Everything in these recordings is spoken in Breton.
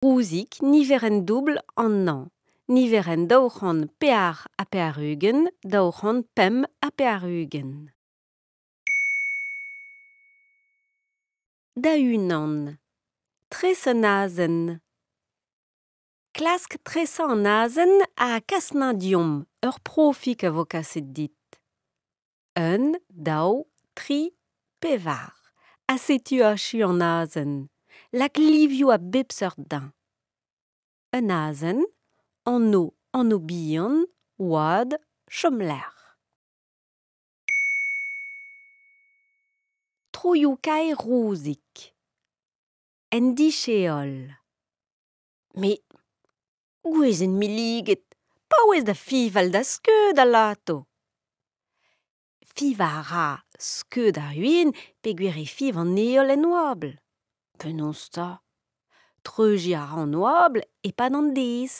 Rouzig niverenn doubl an hañv, niverenn 284 285. Da-unan. Tres un azen. Klask tresañ an azen ha kas 'nañ deomp, ur profig a vo kaset dit. Un, daou, tri, pevar. Ha setu achu an azen. Lak livioù a bep seurt dezhañ. Un azen, anv, anv-bihan, oad, chomlec'h. Troioù-kaer Rouzig. En disheol. Met gwezenn milliget, paouez da fiñval da skeud alato. Fiñvañ a ra skeud ar wezenn peogwir e fiñv an heol en oabl. Penaos 'ta ? Treuziñ a ra an oabl e-pad an deiz.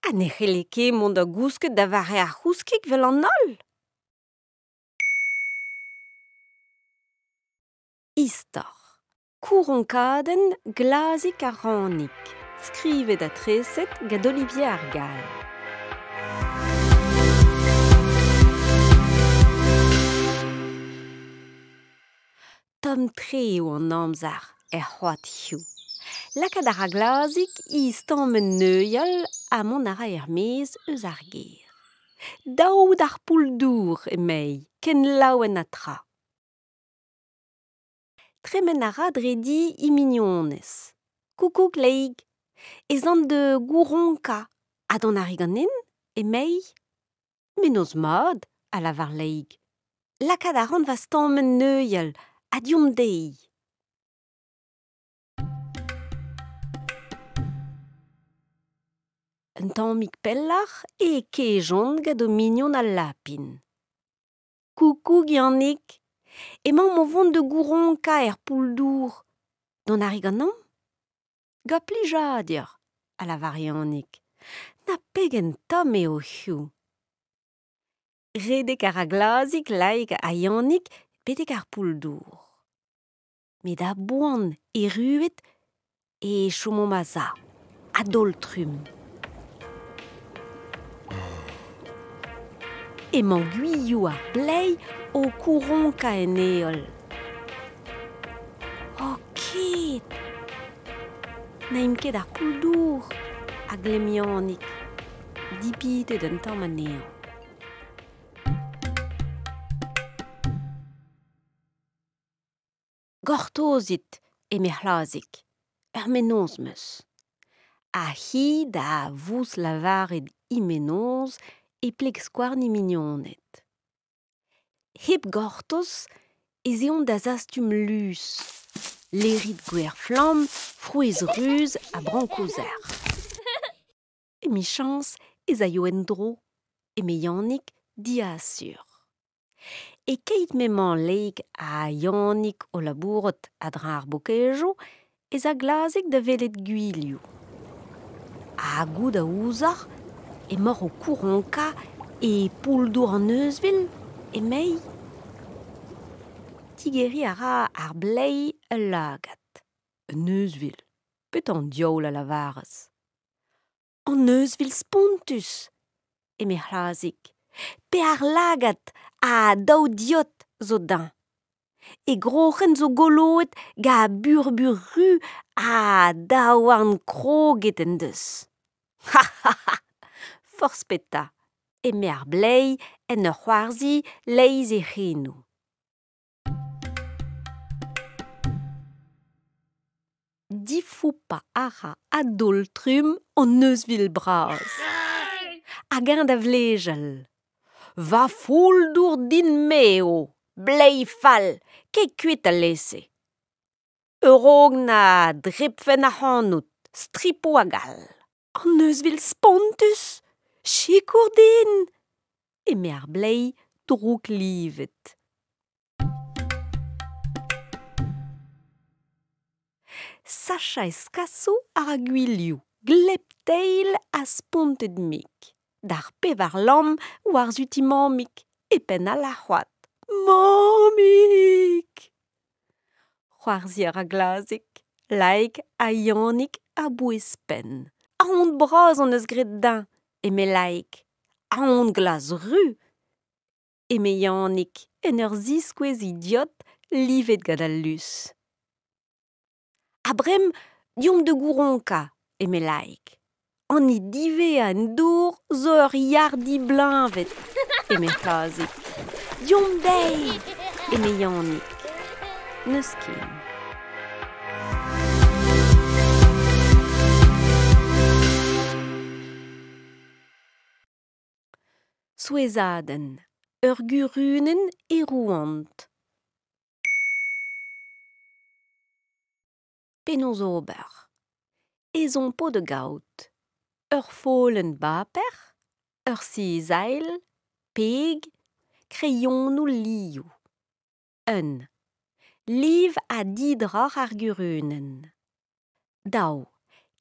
Ha ne c'helle ket mont da gousket da vare ar c'houskig 'vel an holl ? Istor. Kouronkadenn Glazik ar Ranig, skrivet ha treset gant Olivier ar Gall. Tomm-tre eo an amzer er c'hoad hiziv. Lakaat a ra Glazik he stammenn neuial ha mont a ra er-maez eus ar gêr. Dav d'ar poull-dour, emei, ken laouen ha tra. Tremen a ra dre di he mignonez. Koukoug, Leig, ez an da gouronkañ ha dont a ri ganin, emei. Mennozh mat, a lavar Leig. Lakaat a ran va stammenn neuial ha deomp dezhi. Un tammig pelloc'h e kejont gant o mignon al lapin. Koukoug Yannig, emaomp o vont da gouronkañ er poull-dour. Dont a ri ganeomp ? Gant plijadur, a lavar Yannig. Na pegen tomm eo hiziv ! Redek a ra Glazik, Laig ha Yannig betek ar poull-dour. Met a-boan erruet e chomomp a-sav, a-daol-trumm. Emañ Gwilhou ar bleiz o kouronkañ en heol. Oh ket ! N'aimp ket d'ar poull-dour, a glemm Yannig, dipitet un tamm anezhañ. Gortozit, eme C'hlazig, ur mennozh 'm eus. Ha hi da vouslavaret he mennozh e pleg skouarn he mignoned. Hep gortoz ez eont da zastum luz, lerit gwer-flamm, frouezh ruz ha brankoù sec'h. Emichañs ez aio en-dro, eme Yannig diasur. E-keit m'emañ Leig ha Yannig o labourat a-dreñv ar bokejoù ez a Glazig da welet Gwilhoù. Ha goût a ouzoc'h emaoc'h o kouronkañ e poull-dour an euzhvil, emei. Tigeriñ a ra ar bleiz ul lagad. Un euzhvil, petra an diaoul a lavaras ? An euzhvil spontus, eme C'hlazig, pe ar lagad ha daou diod zo dezhañ. E groc'hen zo goloet gant burbur ru ha daouarn kroget en deus. Ha ha ha ! Forzh petra, eme ar bleiz en ur c'hoarzhin leizh e c'henoù. Difoupañ a ra a-daol-trumm an euzhvil bras. Hag eñ da vlejal. Va foull-dour din-me eo, bleiz fall, kae kuit alese. A-raok na drebfen ac'hanout, stripoù hag all. An euzhvil spontus ! Sikour din ! eme ar bleiz drouklivet. Sachañ e skasoù a ra Gwilhoù, gleb-teil ha spontet-mik. D'ar pevar lamm war-zu ti Mammig, e penn all ar c'hoad. Mammig ! C'hoarzhiñ a ra Glazig, Laig ha Yannig a-bouez-penn. Aon bras hon eus graet dezhañ, eme Laig. Aon glas-ruz, eme Yannig en ur ziskouez e diod livet gant al lus. Ha bremañ deomp da gouronkañ, eme Laig. An hini diwezhañ en dour zo ur yar dibleñvet, eme C'hlazig. Deomp dezhi, eme Yannig. N'eus ken. Souezhadenn, ur gurunenn aerouant. Penaos ober? Ezhomm 'po da gaout ur follenn baper, ur sizail, peg, kreionoù liv. Un. Liv ha didroc'h ar gurunenn. Daou.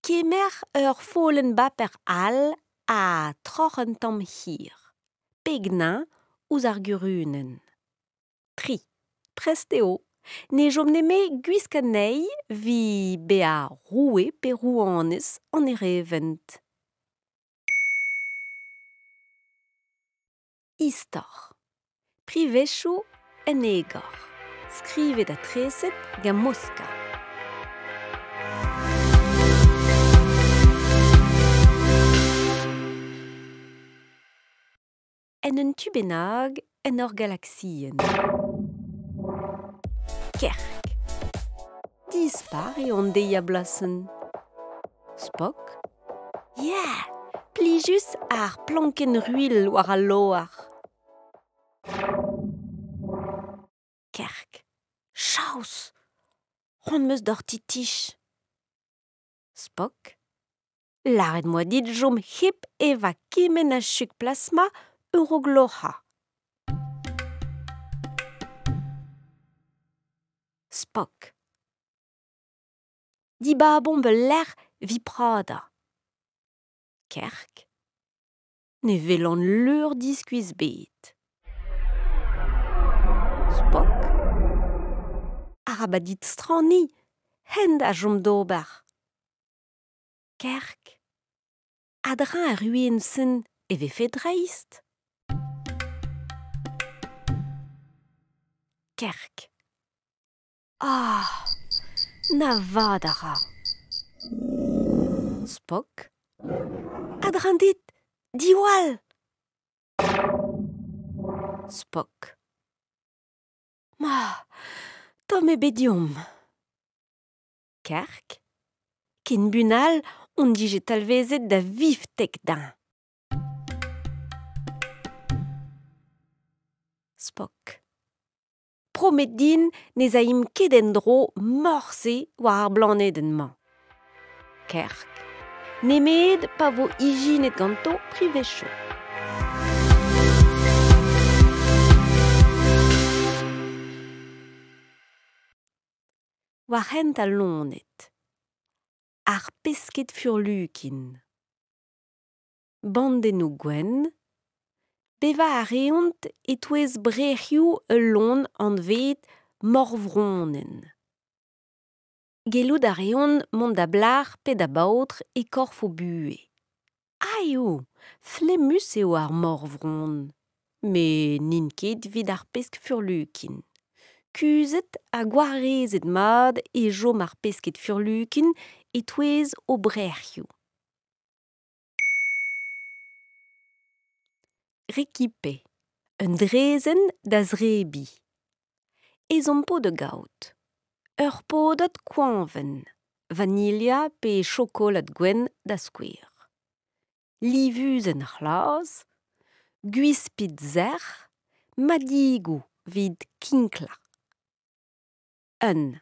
Kemer ur follenn baper all ha troc'h un tamm hir. Peg-neuñ ouzh ar gurunenn. Tri. Prest eo. Ne chom nemet gwiskañ anezhi evit bezañ roue pe rouanez an erevent. Istor. Privezioù en egor. Skrivet ha treset gant Mosca. En un tu bennak en ur galaksienn. Kerk. Dispar eo an deiz-ha-blasenn. Spock. Yeah! Plijus ar plankenn ruilh war al loar. Kerk. Chaos! C'hoant 'm eus d'hor titich. Spock. Lâret 'moa dit chom hep evañ kement a chug plasma eurogloc'hañ. Spock. Dibabomp ul lec'h evit pradañ. Kerk. Ne welan leur diskuizh ebet. Spock. Arabat dit straniñ, hent a chom d'ober. Kerk. A-dreñv ar ruilhenn-sen e vefe dreist. Kerk. Ah! Na vat a ra. Spock. A-dreñv dit, diwall! Spock. Ma, tomm eo bet deomp. Kerk. Ken buan all hon dije talvezet da viftek dezhañ. Spock. Promet din ne'z aimp ket en-dro morse war ar blanedenn-mañ. Kerk. Nemet pa vo ijinet ganto privezioù. War hent al loened. Ar pesked furlukin. Bandennoù gwenn. Bevañ a reont e-touez brec'hioù ul loen anvet morvronenn. Gellout a reont mont da blac'h pe da baotr e korf o buhez. Ah eo, flemmus eo ar morvronn. Met n'int ket evit ar pesk furlukin. Kuzhet ha gwarezet mat e chom ar pesked furlukin e-touez o brec'hioù. Rekipe, un draezenn da zebriñ. Ezhomm 'po da gaout ur podad koañvenn, vanilha pe chokolad gwenn da skouer. Livuzenn c'hlas, gwispid sec'h, madigoù evit kinklañ. Un.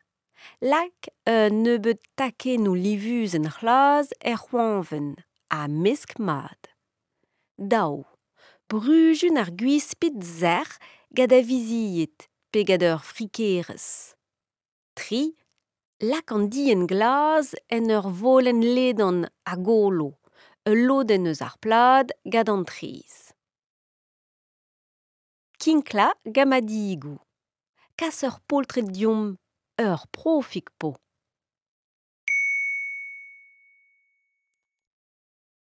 Lak un nebeud takennoù livuzenn c'hlas er c'hoañvenn ha mesk mat. Daou. Bruzhun ar gwispid sec'h gant da vizied pe gant ur frikerez. Tri. Lak an dienn glas en ur volenn ledan ha golo, ul lodenn eus ar plad gant an traezh. Kinklañ gamadigoù. Kas ur poltred deomp. Ur profig 'po.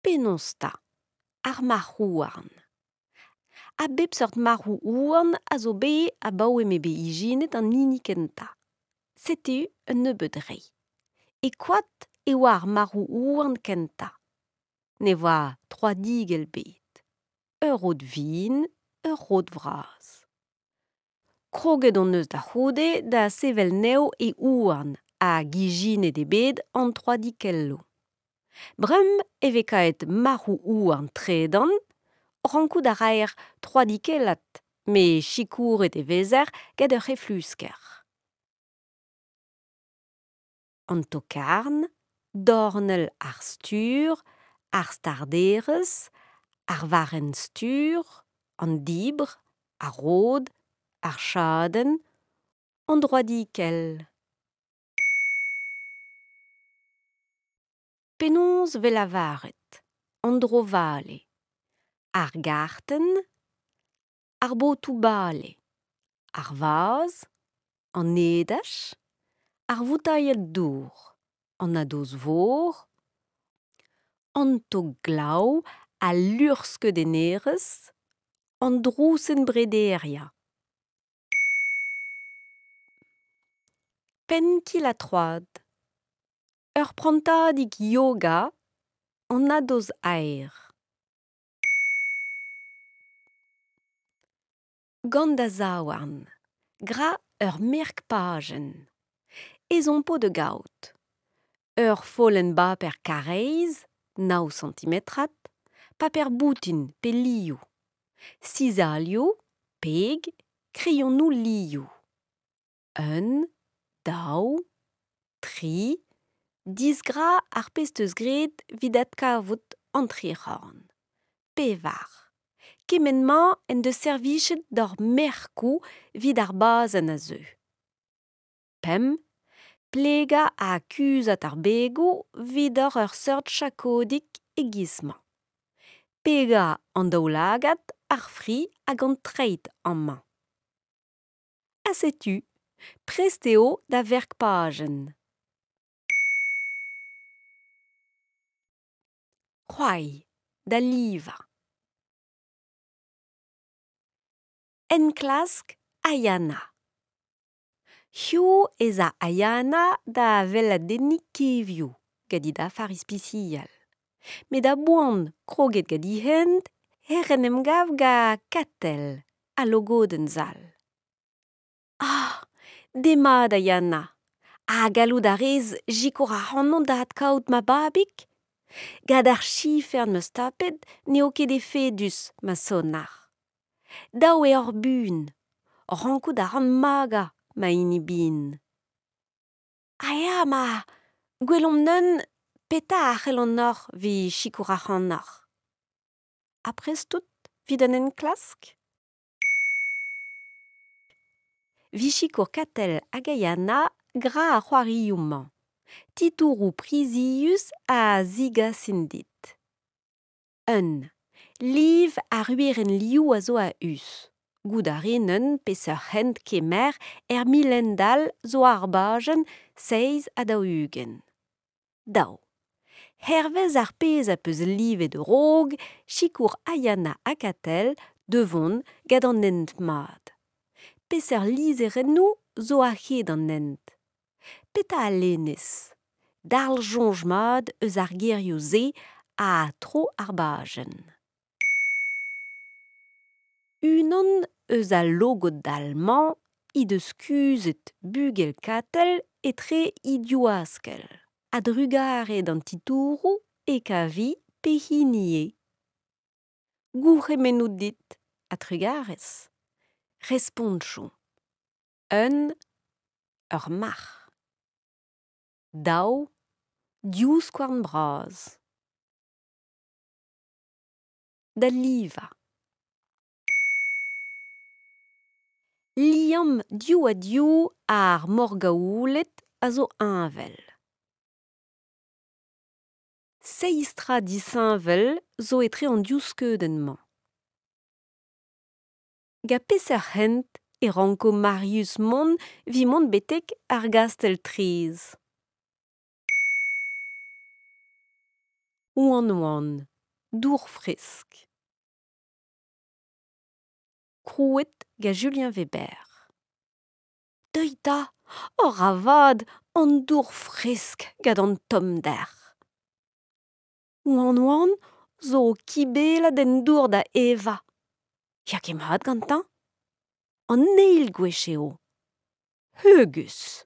Penaos 'ta? Ar marc'h-houarn. A bep seurt marc'hoù-houarn a zo bet abaoe m'eo bet ijinet an hini kentañ. Setu un nebeud re. E koad e oa ar marc'hoù-houarn kentañ. Ne oa troadigell ebet. Ur rod vihan, ur rod vras. Kroget hon eus da c'houde da sevel anezho e houarn hag ijinet eo bet an troadikelloù. Bremañ e vez kavet marc'hoù-houarn tredan, rankout a raer troadikellat met sikouret e vezer gant ur c'heflusker. An tokarn, dornell ar stur, ar starderez, ar varrenn-stur, an dibr, ar rod, ar chadenn, an droadikell. Penaos e vez lavaret an dro-vale, ar gartenn, ar botoù-bale, ar vazh, an edaj, ar voutailhad dour, an nadoz-vor, an tog-glav, al luc'hskeudennerezh, an drousenn-brederiañ. Penn-kil-ha-troad. Ur prantadig yoga, an nadoz-aer. Gant da zaouarn, gra ur merk-pajenn. Ezhomm 'po da gaout ur follenn-baper karrez, nav santimetrad, paper boutin pe liv, sizalioù, peg, kreionoù liv. Un, daou, tri, disgra ar pezh 'teus graet evit adkavout an tric'horn. Pevar. Kement-mañ en deus servijet d'hor merkoù evit ar bazenn a zeu. Pemp. Plegañ ha kuzhat ar begoù evit ober ur seurt chakodig e-giz-mañ. Pegañ an daoulagad, ar fri hag an treid amañ. Ha setu, prest eo da verk-pajenn. C'hoari, da livañ. Enklask Ayana. Hiziv ez a Ayana da weladenniñ kevioù gant he dafar ispisial. Met a-boan kroget gant he hent ec'h en em gav gant Katell, al logodenn zall. Ah, demat Ayana. Ha gallout a rez sikour ac'hanon da adkaout ma babig ? Gant ar sifern 'm eus tapet n'eo ket efedus ma sonar. Dav eo hor buan. Rankout a ran magañ ma hini bihan. Ah ya ma, gwelomp neuze petra a c'hellan ober evit sikour ac'hanoc'h. Ha prest out evit an enklask ? Evit sikour Katell hag Ayana gra ar c'hoarioù-mañ. Titouroù prizius a zegasin dit. Un. Liv ar werenn-liv a zo a-us. Goût a rin un peseurt hent kemer er milendall zo ar bajenn 47. Daou. Hervez ar pezh az peus livet a-raok, sikour Ayana ha Katell da vont gant an hent mat. Peseurt lizherennoù zo a-hed an hent ? Petra a lennez ? Dalc'h soñj mat eus ar gerioù-se ha tro ar bajenn. Unan eus al logod-dall-mañ he deus kuzhet bugel Katell etre he divaskell. A-drugarez d'an titouroù e kavi pehini eo. Gourc'hemennoù dit ha trugarez. Respontoù. Un, ur marc'h. Daou, divskouarn bras. Da livañ. Liamm div-ha-div ar morgaouled a zo heñvel. Seizh tra disheñvel zo etre an div skeudenn-mañ. Gant peseurt hent e ranko Marius mont evit mont betek ar gastell-traezh. Oan oan, dour fresk. Krouet gant Julien Weber. Deuit 'ta, hor ra vat an dour fresk gant an tommder. Oan oan zo o kibellat en dour da evañ. Ya ket mat gantañ. An eil gwech eo. Heugus.